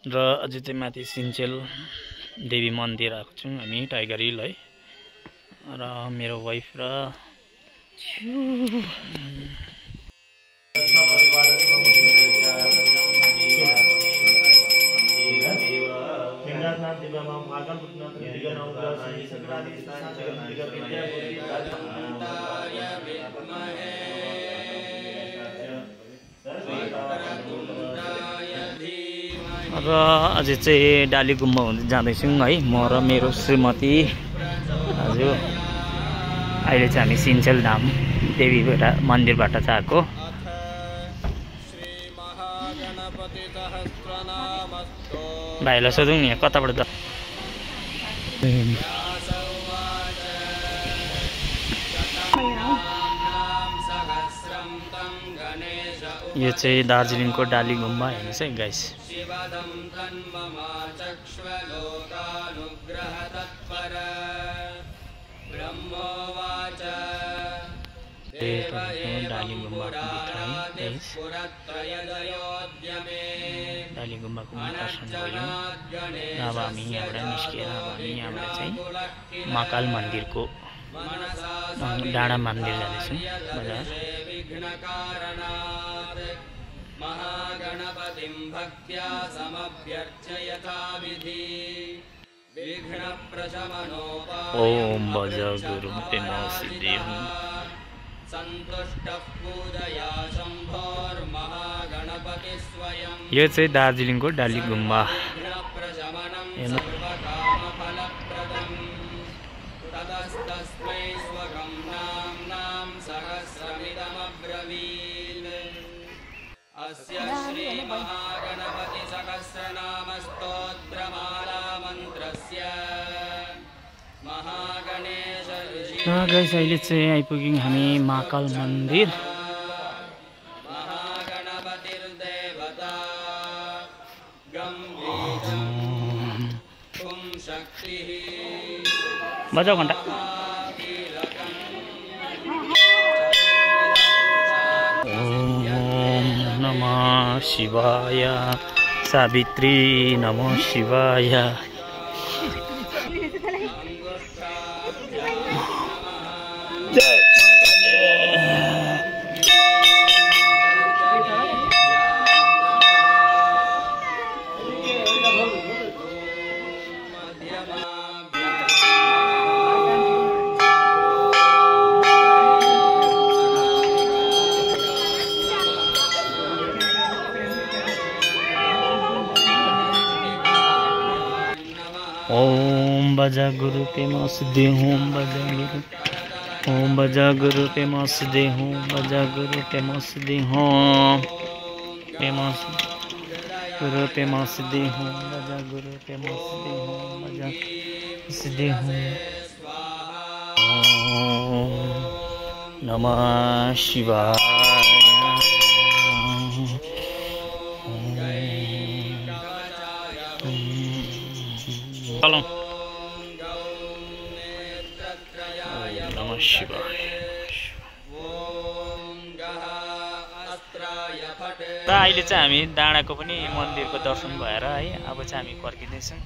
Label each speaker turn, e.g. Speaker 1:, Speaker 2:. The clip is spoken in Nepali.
Speaker 1: र अझै चाहिँ माथि सिन्चेल देवी मन्दिर आएको छौँ हामी टाइगर हिल है। र मेरो वाइफ र र अझै चाहिँ डाली गुम्बा हुँदै जाँदैछौँ है, म र मेरो श्रीमती। हजुर अहिले चाहिँ हामी सिन्चेल धाम देवी मन्दिरबाट चाहिँ आएको। भाइलाई सोधौँ नि कताबाट त यो चाहिँ दार्जिलिङको डाली गुम्बा हेर्नुहोस् है गाइस। डाली गुम्बाको दर्शन गऱ्यौँ। अब हामी यहाँबाट निस्किएर अब हामी यहाँबाट चाहिँ महाकाल मन्दिरको डाँडा मन्दिर जाँदैछौँ बजार। महागणपतिं भक्त्या समभ्यर्चयता विधि विघ्न प्रशमनोपाय ओम भज गुरुं ते नमः सन्तुष्टः पूजया शम्भोर् महागणपति स्वयं। यो चाहिँ दार्जिलिङको डाली गुम्बा। ततस्तस्मै स्वगं नाम सहस्रमिदमब्रवीत्। अस्य श्री महागणपति सहस्रनाम स्तोत्रमाला मन्त्रस्य महागणेश ऋषि। गाइस अहिले चाहिँ आइपुग्यौँ हामी महाकाल मन्दिर। महागणपतिर्देवता गम्भीरं ओम शक्तिः। बजाऊ घण्टा। नमः शिवाय सावित्री नमः शिवाय। ओम बजा गुरु पे मस्दे ओम बजा गुरु ओम बजा गुरु पे मस्दे ओम बजा गुरु पे मस्दे ओम पे मस गुरु पे मस्दे ओम बजा गुरु पे मस्दे ओम बजा मस्दे ओम नमः शिवाय। नमः शिवाय। र अहिले चाहिँ हामी डाँडाको पनि मन्दिरको दर्शन भएर है अब चाहिँ हामी फर्किँदैछौँ।